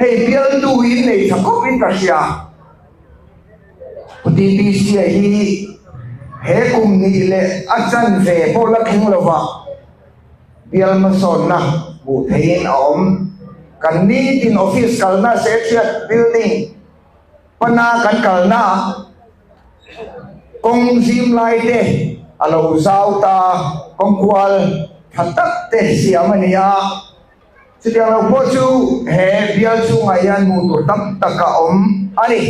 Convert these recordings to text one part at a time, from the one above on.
Hei bialtu in nei tha khawp in ka hria. Pu TBC-a hi he kum hnih leh a chanve pawh la thleng lova bial hmasawnna hmuh theihin a awm. Kan nitin office kalna Secretariat building pana kan kalna kawng zim lai te a lo zau ta, kawng kual tha tak te siam a ni a. Chutiang lo pawh chu he bial chhungah hian hmuh tur tam tak a awm a ni.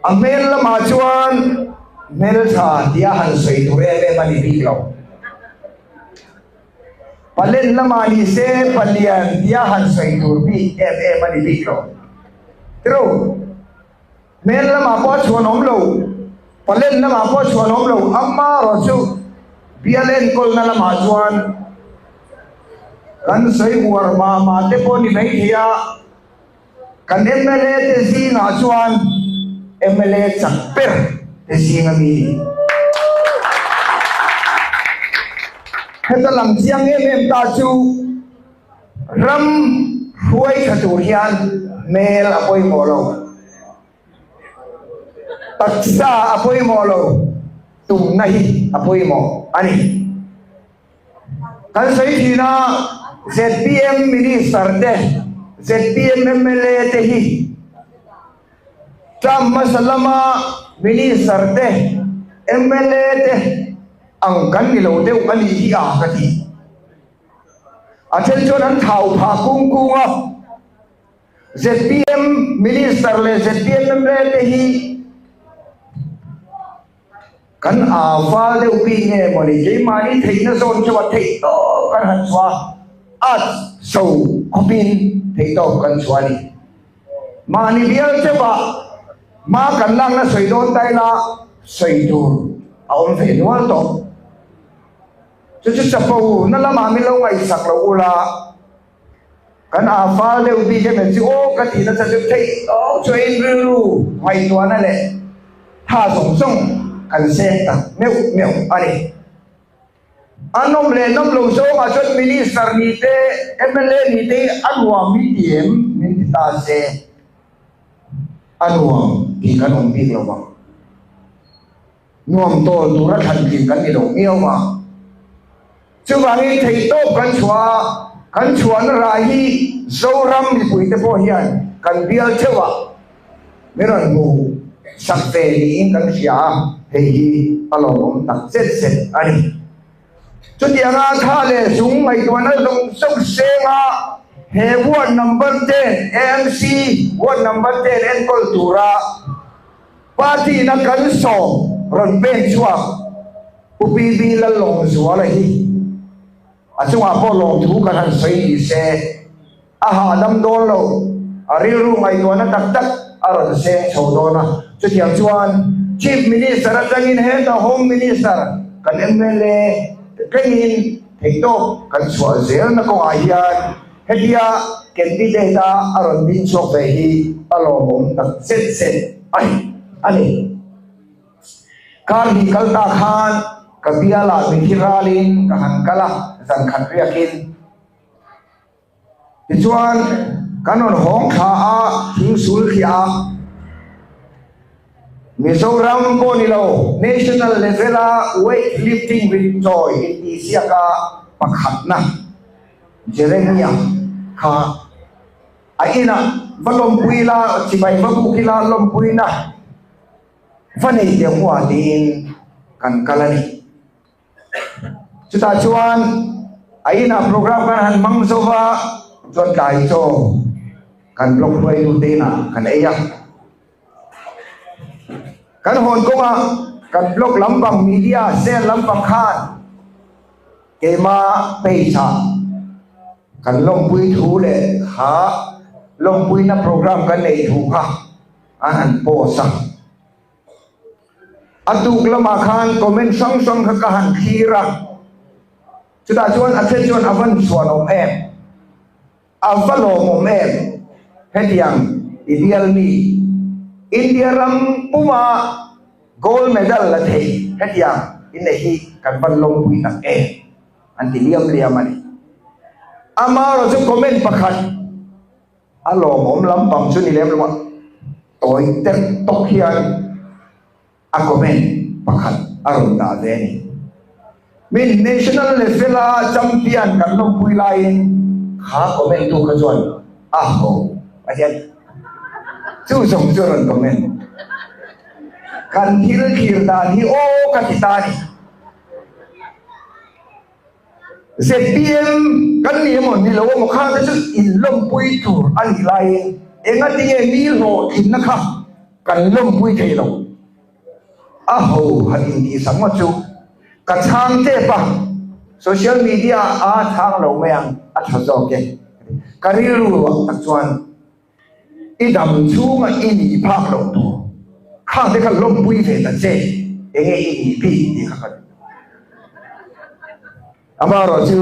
A hmel lamah chuan hmeltha tia han sawi tur em em a ni bik lo. Palen lamah ni se palian tia han sawi tur bik em em a ni bik lo. Tiro. Hmel lamah pawh a chhuan awm lo, palen lamah pawh a chhuan awm lo, amarawh chu bial enkawlna lamah chuan kan sawi uar mah mah te pawh ni mai thei a, kan mla te zingah chuan mla chak ber te zing a mi. Heta lang chiang em em ta chu Ram hruai tha tur hian hmel a pawimawh lo, taksa a pawimawh lo, tumna hi a pawimawh a ni. Kan sawi thin a, zpm Minister te, zpm mla te hi term hmasa lama Minister te, mla te ang kan ni lo deuh a nih hi a ka ti. A then chuan an thau phah kung kung a, zpm Minister leh zpm mla te hi kan aa val deuh bik nge maw ni, keimahni theihna zawn theuh a theih tawp kan han chhuah a, at so khawpin theih tawp kan chhuah a ni. Mahni bial theuhah hma kan lakna sawi dawn ta ila sawi tur a awm ve nual tawh. Chu chu chapo na lamah min lo ngaihsak lo ula, kan aa fal deuh bik em chu aw ka tih nasa deuh theih tawk chu a inrilru ngaihtuahna leh tha zawng zawng kan seng tak meuh meuh a ni. A nawm leh nawm lo zawngah chuan Minister ni te, mla ni te hi a nuam min ti em min ti ta se, a nuam tih kan awm bik lo vang. Nuam tawl tura thlan tling kan ni lo miau a. Chuvangin theihtawp kan chhuah a, kan chhuahna rah hi Zoram mipuite pawh hian kan bial theuh a, min rawn hmu sak ve niin kan hria a, hei hi a lawmawm tak zet zet a ni. Chutianga tha leh zung ngaihtuahna zawng zawng senga he ward number 10 AMC ward number 10 enkawl tura Party na kan sawm rawn pen chhuak Pu PB Lallawmzuala hi a chungah pawh lawmthu kan han sawi ni se, a hahdam dawn lo, a rilru ngaihtuahna tak tak a rawn seng chho dawn a. Chutiang chuan Chief Minister atangin heta Home Minister kan mla thlengin theihtawp kan chhuah zelna kawngah hian Hetia candidate a a rawn ding chhuak ve hi a lawmawm tak zet zet a ni a ni. Kar hnih kal ta khan ka bialah mithi ralin ka han kal a, zan khat riakin. Tichuan kan rawn hawng thla a, thing sul thliah a, Mizoram pawh ni lo National level a weight lifting with joy intihsiaka pakhatna Jeremia kha a inah va lawmpui ila, chibai va buk ila lawmpuina va nei teh hua tiin kan kal a ni. Chutah chuan a inah program kan han hmang zo va, chuan tlai chaw kan block hruaitute inah kan ei a. Kan hawn kawngah kan block lampang media cell lampang khan Keima page ah kan lawmpui thu leh kha lawmpuina program kan neih thu kha an han post a. A tuk lamah khan comment hrang hrang kha ka han thlir a, chutah chuan a then chuan a van chhuan awm em, a va lawmawm em hetiang i bial mi India ram puma Gold medal la thei hetiang inneih hi kan van lawmpui tak em an ti liam liam a ni. Amaherawhchu comment pakhat. A lawmawm lampang chu ni lem lo a, tawi terh tawk hian a comment pakhat a rawn dah ve a ni. Min national level a champion kan lawmpui laiin kha comment tu kha chuan a ho a hian chu zawng chu a rawn comment. Kan thil thlir dan hi aw ka ti ta a ni. Zpm kan ni emaw ni lo emaw kha te chu inlawmpui tur a nih laiin engatinge mi hlawhtlinna kha kan lawmpui thei lo. A ho han intihsak ngawt chu ka chhang tep a, social media a chhang lo mai ang a tha zawk e. Ka rilru ah tak chuan I dam chhunga i nih phak loh tur khang te kha lawmpui ve ta che, enge i nih bik tih kha ka duh. Amaherawh chu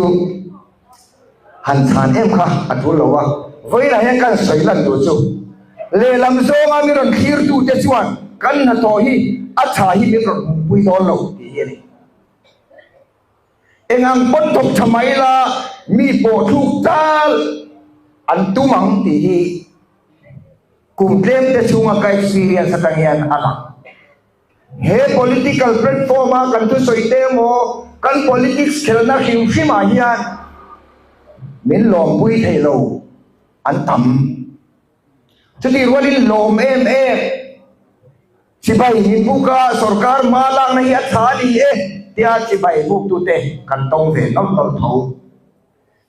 han chhan em kha a tul lo a, vawiinah hian kan sawi lan tur chu lehlam zawnga min rawn thlirtute chuan kan hnathawh hi a tha hi min rawn hmuhpui dawn lo tih hi a ni. Eng ang pawn thawk tha mai la mi pawh thluk tal an tum ang tih hi kum tlem te chhunga ka experience atang hian a lang. He political platform a kan thusawi te emaw kan politics khelna hrim hrim ah hian min lawmpui thei lo an tam. Chutih rualin lawm em em. Chibai min buk a, sorkar hma lakna hi a tha a ni e tia chibai buktute kan tawng ve nawlh nawlh tho.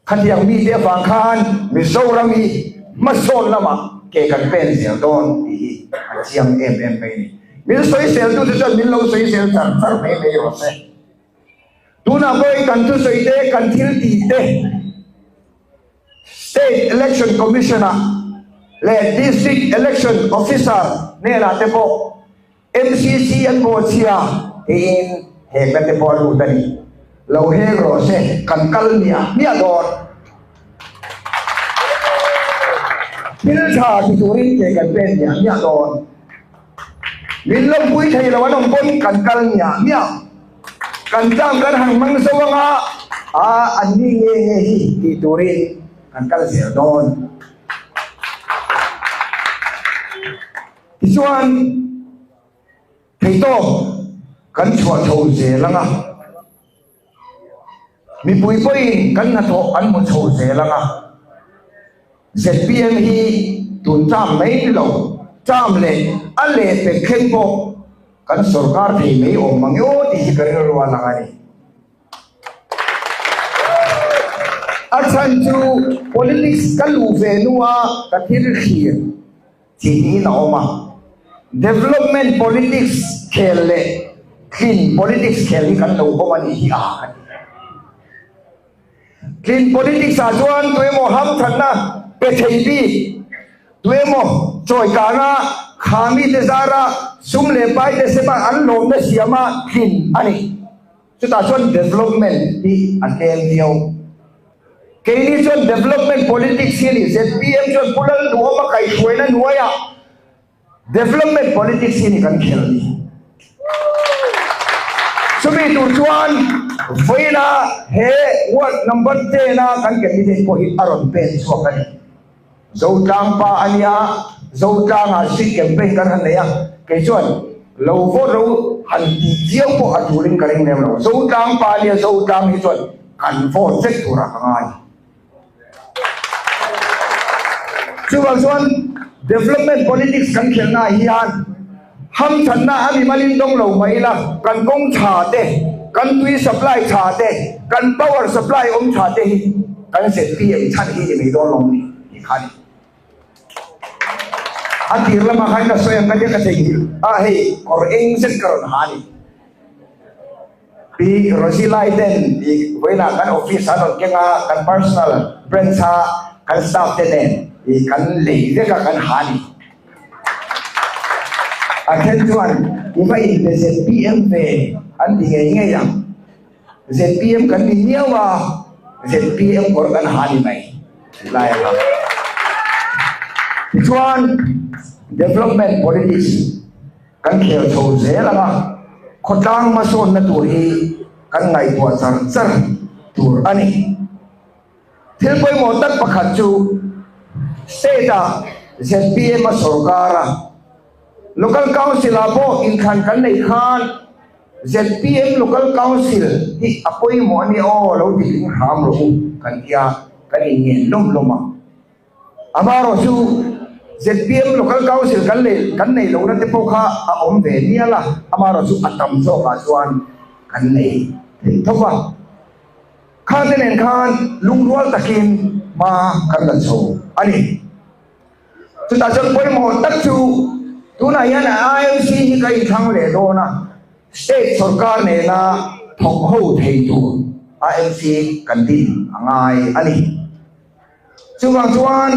Khatiang mite avang khan Mizoram hi hmasawn lamah ke kan pen zel dawn tih hi a chiang em em mai a ni. Min sawiseltute chuan min lo sawisel char char mai mai rawh se. Tunah pawhin kan thusawi te, kan thil tih te, State Election Commission-ah leh District Election Officer hnenah te pawh MCC an bawhchhia tiin hekna te pawh a lut a ni. Lo hek rawh se, kan kal miah miah dawn. Thil tha ti turin ke kan pen miah miah dawn. Min lawmpui thei lo an awm pawn kan kal miah miah. Kan tlang kan han hmang zo anga a an ni nge nge hi tih turin kan kal zel dawn. Tichuan theihtawp kan chhuah chho zel anga mipui pawhin kan hnathawh an hmu chho zel anga zpm hi tun term mai ni lo term leh a lehpek thleng pawh Kan sorkar thei mai awm mang emaw tih hi ka rilru a lang a ni. A chhan chu politics ka luh ve hnua ka thil thlir chi tiin a awm a. Development politics khel leh tlin politics khel hi kan lo awm a nih hi a ka ti. Tlin politics ah chuan tuemaw hamthatna pe thei bik, tuemaw chawikana khamite zara sum leh paite sema an lawmna siama tlin a ni. Chutah chuan development hi a tlem viau. Keini chuan development politics hi a ni. Zpm chuan Pu Lalduhawma kaihhruaina hnuaiah Development politics hi ni kan khel ni. Chumi tur chuan vawiina he ward number 10 a kan candidate pawh hi a rawn pen chhuak a ni. Zotlang pa a nia, Zotlangah street campaign kan han nei a, kei chuan lo vote ro han tih viau pawh a turin ka ring lem lo. Zotlang pa a nia, Zotlang hi chuan kan vote vek turah ka ngai. Chuvang chuan development politics kan khelhna ah hian hamthatna a mimalin dawng lo mai ila, kan kawng tha te, kan tui supply tha te, kan power supply awm tha te hi kan zpm chhan hi ni mai dawn lo ni tih kha a ni. A tir lamah khan ka sawi ang ka tia ka theihnghilh a, hei kawr eng zet ka rawn ha a ni. Pi Rosie Laiten i vawiinah kan office an rawn keng a, kan personal branch a kan staff te nen i kan lei vek a kan ha a ni. A then chuan i va inpe zpm ve an ti ngei ngei ang. Zpm kan ni miau a, zpm kawr kan ha a ni mai tih lai a kha. Tichuan development politics Kan khel chho zel ang a, khawtlang hmasawnna tur hi kan ngaihtuah char char tur a ni. Thil pawimawh tak pakhat chu State ah zpm a sorkar a, Local Council ah pawh inthlan kan neih khan zpm Local Council hi a pawimawh a nia aw lo ti tling hram rawh u kan tia kan inngen lawm lawm a. Amaherawh chu zpm Local Council kan lei kan neih lohna te pawh kha a awm ve mial a, amaherawh chu a tam zawkah chuan kan nei thei tho va. Kha te nen khan lungrual takin hma kan la chho a ni. Chutah chuan pawimawh tak chu tunah hian IMC hi ka inthlang leh dawn a, state sorkar nena thawk ho thei tur IMC kan din a ngai a ni. Chuvang chuan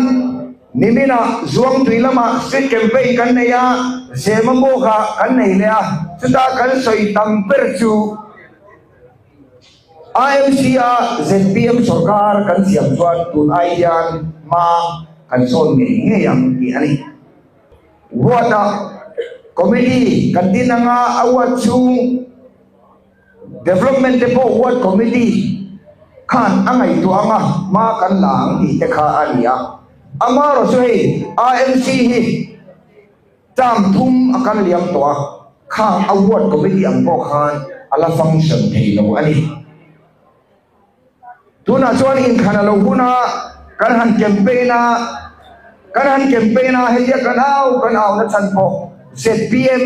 niminah Zuangtui lamah street campaign kan nei a, Zemabawkah kan nei leh a, chuta kan sawi tam ber chu IMC-a zpm sorkar kan siam chuan tun ai hian hma kan sawn ngei ngei ang tih a ni. Ward-ah committee kan din anga a ward chhung development te pawh ward committee khan a ngaihtuah anga hma kan la ang tih te kha a ni a. Amaherawh chu hei IMC hi Term thum a kal liam tawh a, khang a ward committee ang pawh khan a la function thei lo a ni. Tunah chuan inthlan a lo hun a, kan han campaign a, kan han campaign a, hetia kan au kan au na chhan pawh zpm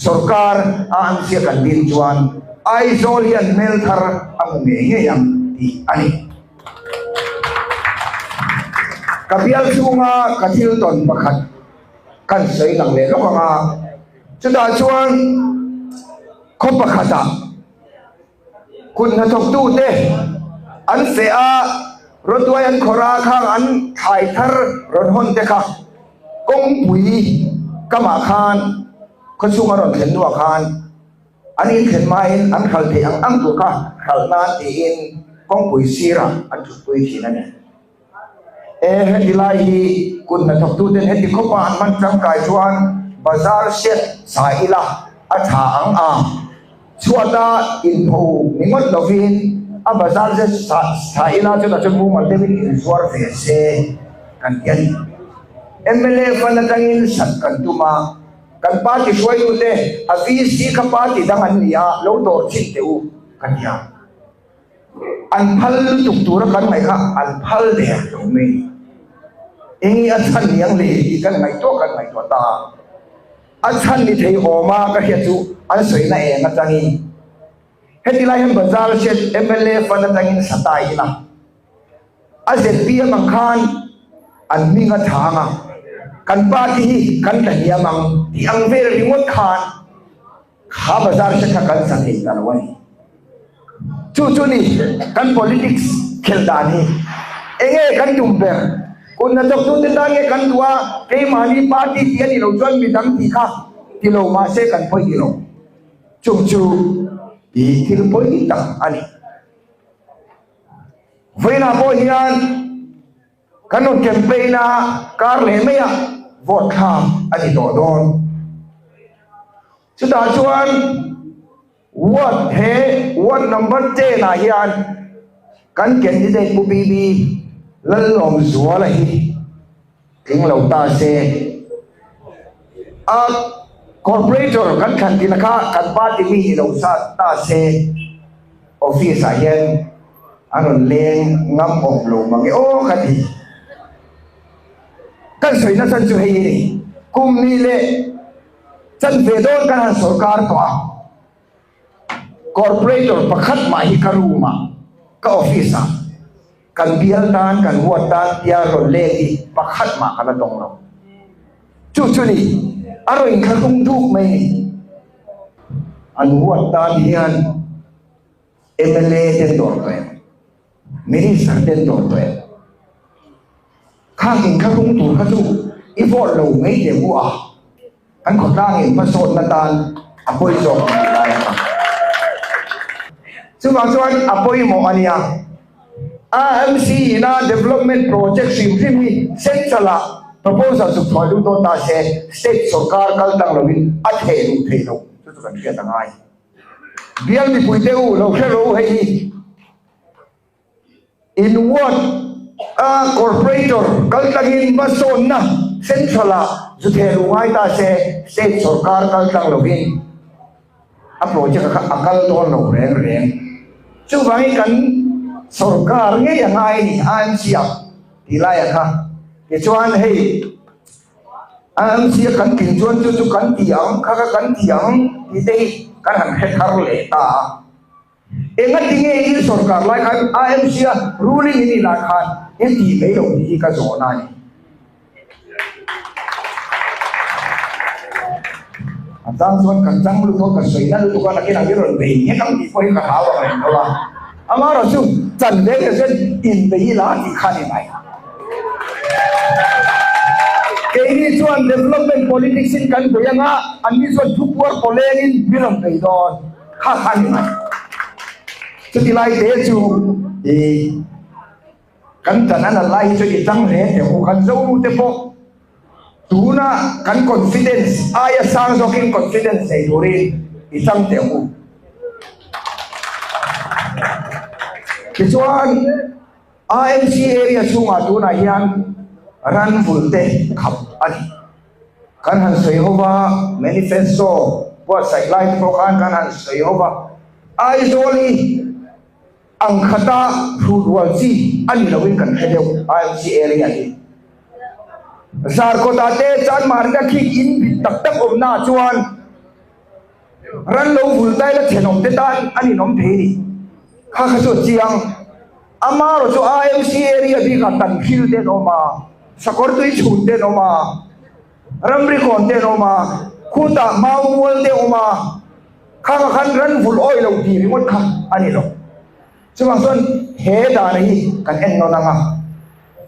sorkar a an sia kan din chuan Aizawl hian hmel thar a hmu ngei ngei ang tih a ni. Ka bial chhunga ka thil tawn pakhat kan sawi lang leh lawk ang a, chutah chuan khaw pakhatah kut hnathawktute an feh a, rawtuai an khawrh a, khang an thlai thar rawn hawn te kha kawngpui kamah khan khawchhung a rawn thlen hnuah khan an inthlen hmain an hralh theih ang ang tur kha hralh nan tiin kawngpui sirah an thutpui thin a ni. E heti lai hi kut hnathawktuten heti khawpa an hman tangkai chuan bazar set sa ila a tha ang a, chhuata inpho ni ngawt lovin a bazar set sa ila chutah chuan mumal deuhin inzuar ve se kan ti a ni. Mla fund atangin sat kan tum a, kan party hruaitute a VC kha party dang an ni a, lo dawr chhin teh u ka ti a. An phal lutuk tura kan ngaih kha an phal der lo mai. Eng a chhan ni ang le tih kan ngaihtuah kan ngaihtuah ta a. A chhan ni thei awm a ka hriat chu an sawina eng atangin heti lai hian Bazar Shed mla fund atangin Satai ina a zpm ang khan an hming a chhang a, kan party hi kan tla hniam ang tih ang vel ringawt khan Kha bazar hre kha kan sa thei ta lo a ni. Chu chu ni kan politics khelh dan hi. Enge kan tum ber? Kut hnathawktute tan nge kan duh a, keimahni party tih a nih loh chuan midang tih kha ti lo mahse kan pawi ti lo. Chung chu i thil pawi tak a ni. Vawiinah pawh hian Kan rawn campaign a, kar leh maiah vote thlak a ni tawh dawn. Chutah chuan ward he ward number 10 ah hian kan candidate Pu BB Lallawmzuala hi tling lo ta se, a corporator kan thlan tina kha kan party mi ni lo sa ta se, Office ah hian a rawn leng ngam awm lo mang e aw ka ti. Kan sawi na chan chu hei hi ni, kum ni leh chan ve dawn kan han sawrkar tawh a, corporator pakhat mah hi ka room ah, ka office ah kan bial tan, kan huat tan tia rawn leng hi pakhat mah ka la tawng lo. Chu chu ni, a rawn inthlahrung duk mai ni. An huat tan hian mla ten dawr tawh em? Minister ten dawr tawh em? Khang inthlahrung tur kha chu i vote lo mai teh bu a, kan khawtlang in hmasawnna tan a pawi zawk ang tih lai a kha. Chuvang chuan a pawimawh a nia. AMC ina development project hrim hrim hi central ah proposal chuk thuai lut dawn ta se state sorkar kal tang lovin a theh luh theih loh chu chu kan hriat a ngai. Bial mipui te u lo hre ro hei hi in ward. A corporator kaltlangin hmasawnna central ah zu theh luh ngai ta se state sorkar kaltlang lovin a project kha a kal dawn lo reng reng. Chuvangin kan sorkar ngei a ngai a ni AMC ah tih laia kha. Tichuan hei AMC a kan tlin chuan chu chu kan ti ang, kha kha kan ti ang tih te hi kan han hre thar leh ta a. Engati nge in sorkar lai khan AMC a ruling in inah khan in tih mai loh tih hi ka zawhna a ni. A chang chuan ka chang lutuk a, ka sawi na lutuk a, nakinah min rawn bei nghek ang tih pawh hi ka hlau ang reng lo a. Amaherawhchu chan ve te chuan inbei ila tih kha a ni mai. Keini chuan development politics in kan bei anga, anni chuan thupuar pawlengin min rawn bei dawn. Kha kha ni mai. Chuti lai te chu i kan tan a nalh lai hi chuan i tang hle teh u. Kan Zoru te pawh tuna kan confidence aia sang zawkin confidence nei turin i tang teh u. Tichuan AMC area chhungah tunah hian ran vul te khap a ni. Kan han sawi ho va, manifesto buatsaih lai te pawh khan kan han sawi ho va, Aizawl hi ang khata hrut rual chi a ni loin kan hre deuh IMC area hi. Zarkawtah te Chanmari te khi in bit tak tak awmna ah chuan ran lo vul daila thenawm te tan an inawm thei ni. Kha kha chu a chiang. Amarawh chu IMC area bikah Tanhril te an awm a, Sakawrtui chhun te an awm a, Ramrikawn te an awm a, khutah Maumual te a awm a, khangah khan ran vulh awi lo tih ringawt kha a ni lo. Chuvang chuan he dan hi kan en nawn ang a,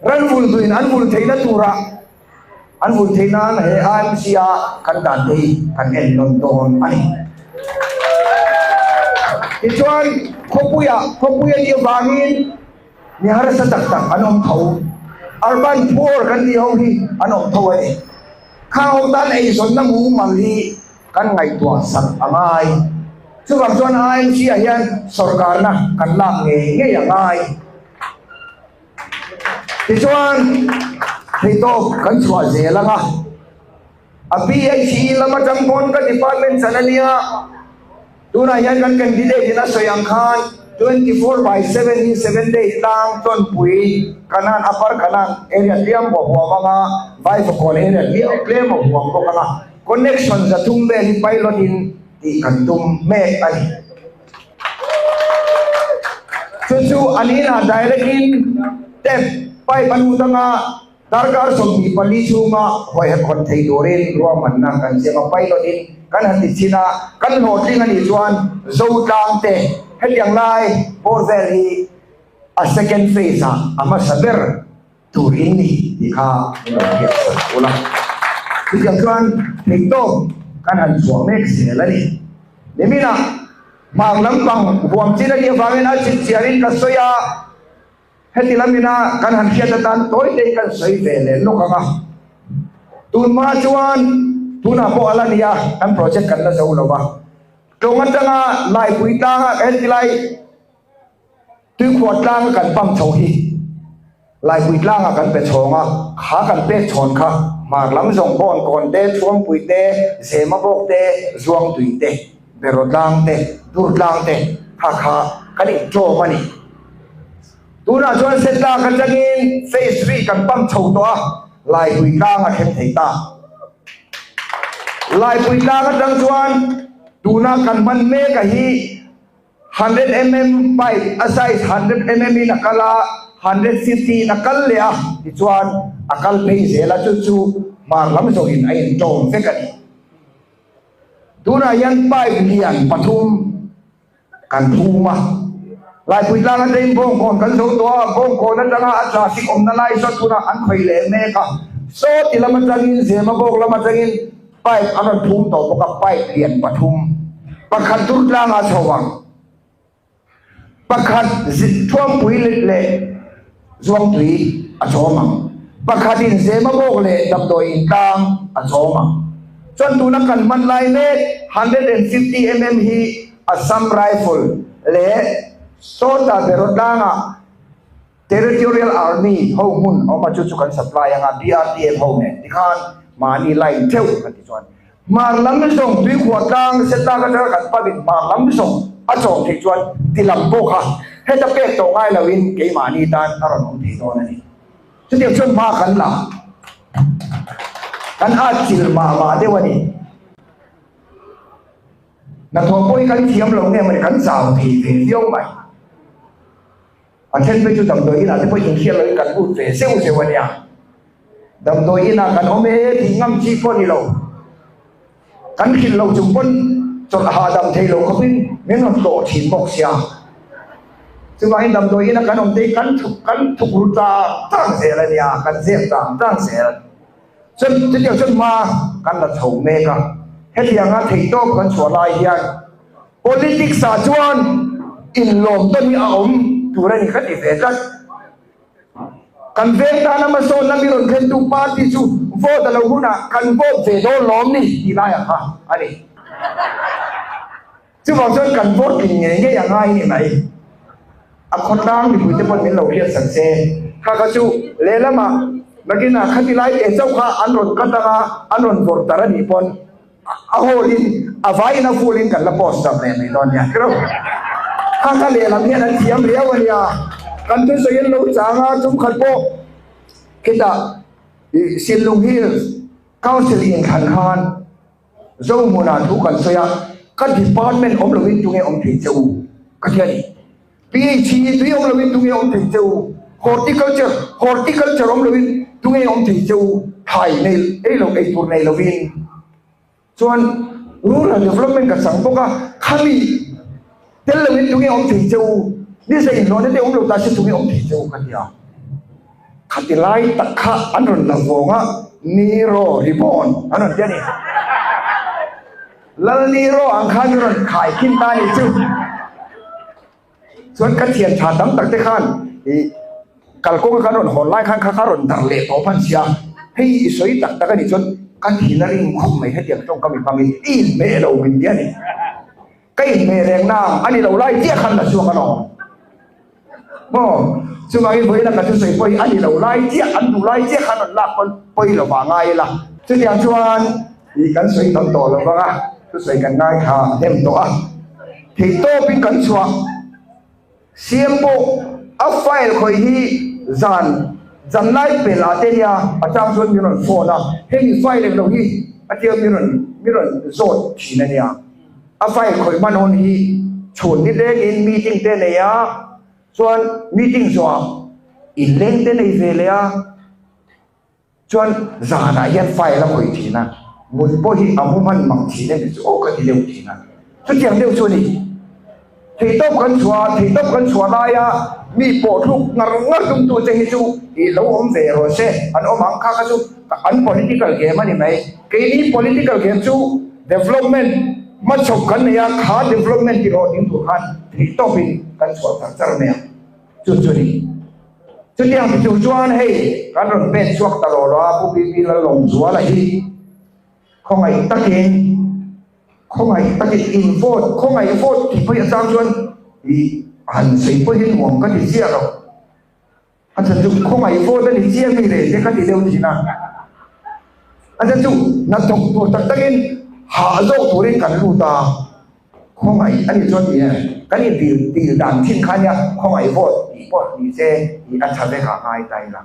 ran vulh duhin an vulh theihna turah an vulh theih nan he IMC a kan dan te hi kan en nawn dawn a ni. Tichuan khawpuiah khawpui a nih avangin mi harsa tak tak an awm tho, urban poor kan tih ho hi an awm tho a ni. Khang ho tan eizawnna mumal hi kan ngaihtuah sak a ngai. Chuvang chuan IMC ah hian sorkarna kan lak ngei ngei a ngai. Tichuan, theihtawp kan chhuah zel ang a, a PHE lam atang pawn ka department chan a nia, tunah hian kan candidate in a sawi ang khan 24/7 hi 7 days tlang Chawnpui Kanan Upper Kanan area tliam a huam ang a, Vaivakawn area tlem a huam bawk ang a, connection 300 vel hi pilot in tih kan tum mek a ni. Chu chu an inah direct in tap pipe a lut anga darkar 24 chhunga hawiha khawn thei turin ruahmanna kan siam a, pilot in kan han ti chhin a, kan hlawhtling a nih chuan Zotlang te hetiang lai bawr vel hi a second phase ah a hmasa ber tur in ni tih kha min lo hriat sak ula. Chutiang chuan theihtawp kan han chhuah mek zel a ni. Niminah hmang lampang huam chin a nih avangin a chipchiarin ka sawi a, heti lamina kan han hriat atan tawi te kan sawi ve leh lawk ang a. Tunhma chuan tunah pawh a la ni a, kan project kan la zo lo va. Tlawng atanga Laipui tlanga heti lai Tuikhuah tlanga kan pump chho hi Laipui tlangah kan pe chhawng a, kha kan pek chhawn kha hmar lam zawng bawn kawn te, Thuampui te, Zema bawk te, Zuangtui te, Beraw tlang te, Dur tlang te kha kha kan inṭawm a ni. Tunah chuan Setlak atangin phase 3 kan pump chho tawh a, Laipui tlang a thleng thei ta. Laipui tlang atang chuan tuna kan hman mek a hi 100 mm pipe a size 100 mm in a kal a, 150 in a kal leh a, tichuan a kal phei zel a, chu chu hmar lam zawhin a intawm vek a ni. Tunah hian pipe lian pathum kan phum a, Laipui tlang atangin Bawngkawn kan zo tawh a, Bawngkawn atanga a traffic awmna lai saw tunah an khawih leh mek a, saw ti lam atangin Zemabawk lam atangin Pipe a rawn phum tawh bawk a, pipe lian pathum, pakhat dur tlangah chho ang, pakhat thuampui leh zuangtui a chawm ang, pakhatin Zemabawk leh damdawi in tlang a chawm ang. Chuan tuna kan hman lai mek 150 mm hi Assam Rifle leh Sawta Beraw tlangah. Territorial Army ho hmun awm a chu chu kan supply anga BRTF ho nen tikhan mahni line theuh kan ti chuan hmar lam zawng tuikhuah tlang setlak atanga kan pump in hmar lam zawng a chawm theih chuan ti lam pawh kha heta pek tawh ngai lo in keimahni tan a rawn awm thei dawn a ni. Chutiang chuan hma kan la kan atchilh mah mah deuh a ni. Hnathawh pawh hi kan thiam lo nge mawni kan chau thei ve viau mai. A then phei chu damdawi inah te pawh inhriat lohin kan lut ve zeuh zeuh a nia. Damdawi inah kan awm e tih ngam chi pawh a ni lo. Kan hrilh loh chung pawn chawlh hahdam thei lo khawpin min rawn tlawh thin bawk sia. Chuvangin damdawi ina kan awm te hi kan thuk kan thuk ru tang tang zel a nia, kan zep tang tang zel. Chuan chutiang chuan hma kan la chho mek a, hetianga theihtawp kan chhuah lai hian Politics ah chuan inlawm tawn hi a awm tur a ni ka ti ve tlat. Kan veng tana hmasawnna mi rawn thlentu party chu vote a lo hunah kan vote ve dawn lawm ni tih laiah kha a ni. Chuvang chuan kan vote tling ngei ngei a ngai ni mai. A khawtlang mipuite pawn min lo hriatsak se. Kha kha chu lehlamah nakinah khati lai teh chauh kha an rawn cut anga an rawn vawrh tar a nih pawn A hawl in a vai in a full in kan la post dam leh mai dawn nia kiro. Kha kha lehlam hian an thiam riau a nia. Kan thusawi an lo chang a, tum khat pawh khitah ih Sinlung Hills Council inthlan khan Zohmunah thu kan sawi a, ka department awm loin tunge awm thei che u ka ti a ni. PHE tui awm loin tunge awm thei che u, Horticulture Horticulture awm loin tunge awm thei che u, thlai nei ei lo ei tur nei loin chuan Rural Development ka chang bawk a, khami tel loin tunge awm thei che u, ni zei inhlawhna te awm lo ta se tunge awm thei che u ka ti a. Khati lai tak kha an rawn la vawng a, Nero Reborn an rawn ti a ni. Lalniro ang khan i rawn khai khin ta nih chu. Chuan ka thian tha tam tak te khan i kalkawng a kan rawn hawn lai khan kha kha rawn dar leh tawh hman sia. Hei i sawi tak tak a nih chuan ka thin a ring khawp mai hetiang tawngkam i hmangin i inhmeh lo min ti a ni. Ka inhmeh reng nang a ni lo lai chiah khan la chhuak alawm. Maw? Chuvangin vawiin a ka thusawi pawh hi a ni lo lai chiah, an duh lai chiah khan rawn lak pawn pawi lo vah ngai ila. Chutiang chuan ih kan sawi tam tawh lo vang a, thusawi kan ngai kha a hnem tawh a. Theihtawpin kan chhuah siam pawh a file khawih hi zan zan lai pel ah te nia a chang chuan min rawn phone a, hemi file eng lo hi a tia min rawn min rawn zawt thin a nia. A file khawih hman hawn hi chhun ni lengin meeting te nei a, chuan meeting zawhah inleng te nei ve leh a, chuan zanah hian file a khawih thin a, mut pawh hi a mu hman mang thin em chu aw ka ti deuh thin a, chutiang deuh chu a ni. Theihtawp kan chhuah a, theihtawp kan chhuah laia mi pawh thluk ngar ngar tumtu te hi chu ih lo awm ve rawh se, an awm ang kha kha chu an political game a ni mai. Keini political game chu development hmachhawp kan nei a, kha development tih rawh ding tur khan theihtawpin kan chhuah char char mai a, chu chu a ni. Chutiang ti tur chuan hei kan rawn pen chhuak ta rawh rawh a, Pu BP Lalawmzuala hi khawngaih takin, Khawngaih takin in vote, khawngaih vote tih pawh hi a chang chuan ih han sawi pawh hi nuam ka ti chiah lo. A chhan chu khawngaih vote a ni chiah mi leh te ka ti deuh thin a. A chhan chu hnathawk tur tak takin hah zawk turin kan lut a, khawngaih a ni chuan ni e, kan in dil dil dan thin kha nia khawngaih vote tih pawh ni se ih a tha vek a ngai ta ila.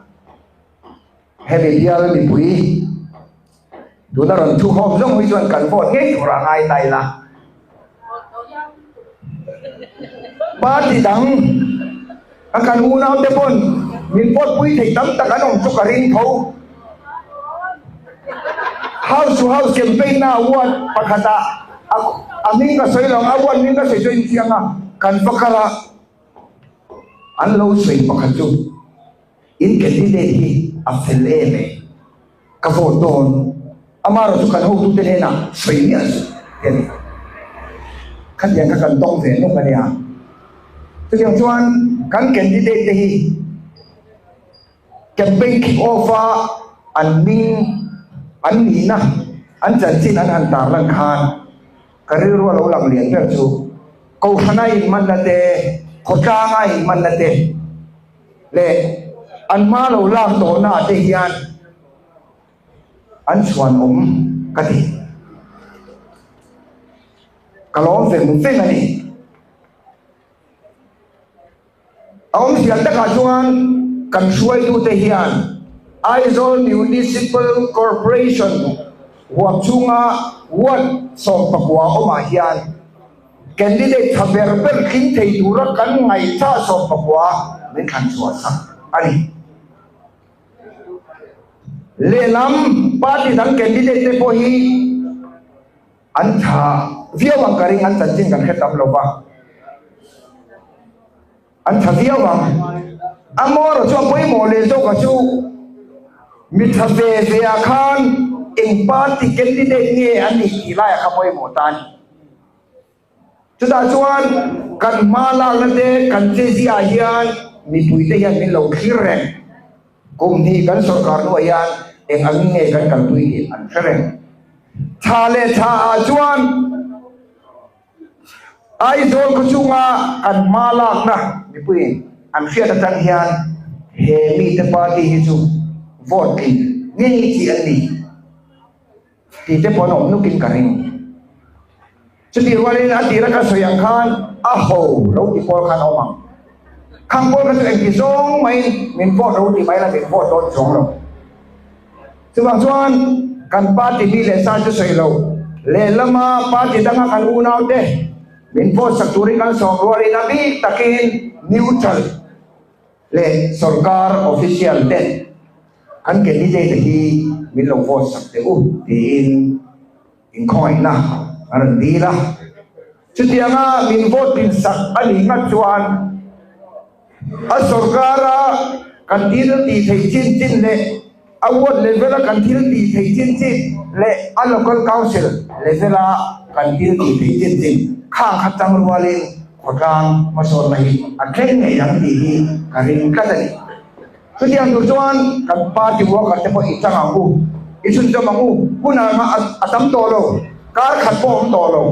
Hemi bial mipui tuna rawn thu khawm zawng hi chuan kan vote ngei tur a ngai ta ila. Party dang a kan unau te pawn min vote pui thei tam tak an awm chu ka ring tho. House to house campaign na ward pakhatah a hming ka sawi lo ang a ward hming ka sawi chu a inchiang a, kan va kal a an lo sawi pakhat chu. In candidate hi a fel em e? Ka vote dawn. Amaherawhchu kan hotute hnenah sawi miah suh ti a ni. Khatiang kha kan tawng ve nawk a nia. Chutiang chuan kan candidate te hi campaign kick off a an hming, an nihna, an chanchin an han tarlan khan ka rilru a lo lang lian ber chu Kohhrana inhmanna te, khawtlanga inhmanna te. leh an hma lo lak tawhna ah te hian an chhuanawm ka ti. Ka lawm veng veng a ni. A awmzia takah chuan kan hruaitute hian Aizawl Municipal Corporation huam chhunga ward 19 awmah hian candidate tha ber ber tling thei tura kan ngaihthah 19 min thlan chhuah sak a ni. Lehlam party dang candidate te pawh hi An tha viau ang ka ring, an chanchin kan hre tam lo va, an tha viau ang. Amaherawh chu a pawimawh leh zawk a chu mi tha ve ve ah khan eng party candidate nge an nih tih laiah kha pawimawh ta a ni. Chutah chuan kan hma lakna te kan che ziah hian mipui te hian min lo thlir reng. Kum hnih kan sorkar hnuah hian eng angin nge kan kalpui tih an hre reng. Thla leh thla ah chuan Aizawl khaw chunga kan hma lakna mipuiin an hriat atang hian he mite party hi chu vote tling ngei chi an ni. Tih te pawh an awm nukin ka ring. Chutih rualin a tira ka sawi ang khan a ho lo ti pawl khan a awm ang. Khang pawl kha chu engti zawng maiin min vote lo ti mai la min vote dawn chuang lo. Chuvang chuan kan party mi leh sa chu sawi lo, lehlama party danga kan unaute min vote sak turin kan sawm rualin a bik takin neutral leh sorkar official te Kan candidate hi min lo vote sak teh u tiin inkhawngaihna a rawn dil a. Chutianga min vote pin sak a nih ngat chuan a sorkara kan thil tih theih chin chin leh a ward level a kan thil tih theih chin chin leh a local council level a kan thil tih theih chin chin khang kha tang rualin khawtlang hmasawnna hi a thleng ngei ang tih hi ka ring tlat a ni. Chutiang tur chuan kan party worker te pawh i chang ang u, i chhunzawm ang u, hun a a tam tawh lo, kar khat pawh a awm tawh lo,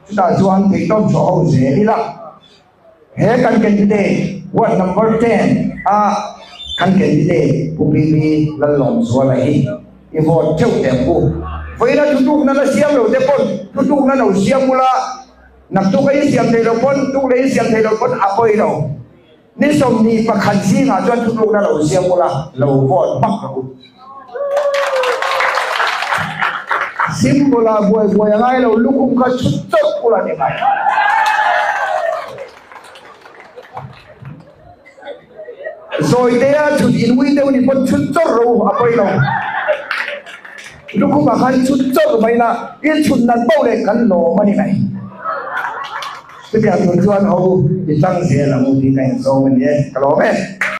chutah chuan theihtawp chhuah ho zel ila. He kan candidate ward number 10 a kan candidate Pu BB Lallawmzuala hi i vote theuh teh ang u. Vawiina thutlukna la siam lo te pawn thutlukna lo siam ula, naktuk a i siam thei lo pawn, tuk leh i siam thei lo pawn a pawi lo. Ni 21 zingah chuan thutlukna lo siam ula, lo vote hmak rawh u. Symbol ah buai buai a ngai lo, lukhum kha chhut chawrh ula ni mai. Zawitea chhut in ui deuh ni pawn chhut chawrh rawh u, a pawi lo. Lukhum ah khan chhut chawrh mai la, i chhut nat poh leh kan lawm a ni mai. Chutiang tur chuan ho i tlang zel ang u tih ka inzawm a ni e, ka lawm e.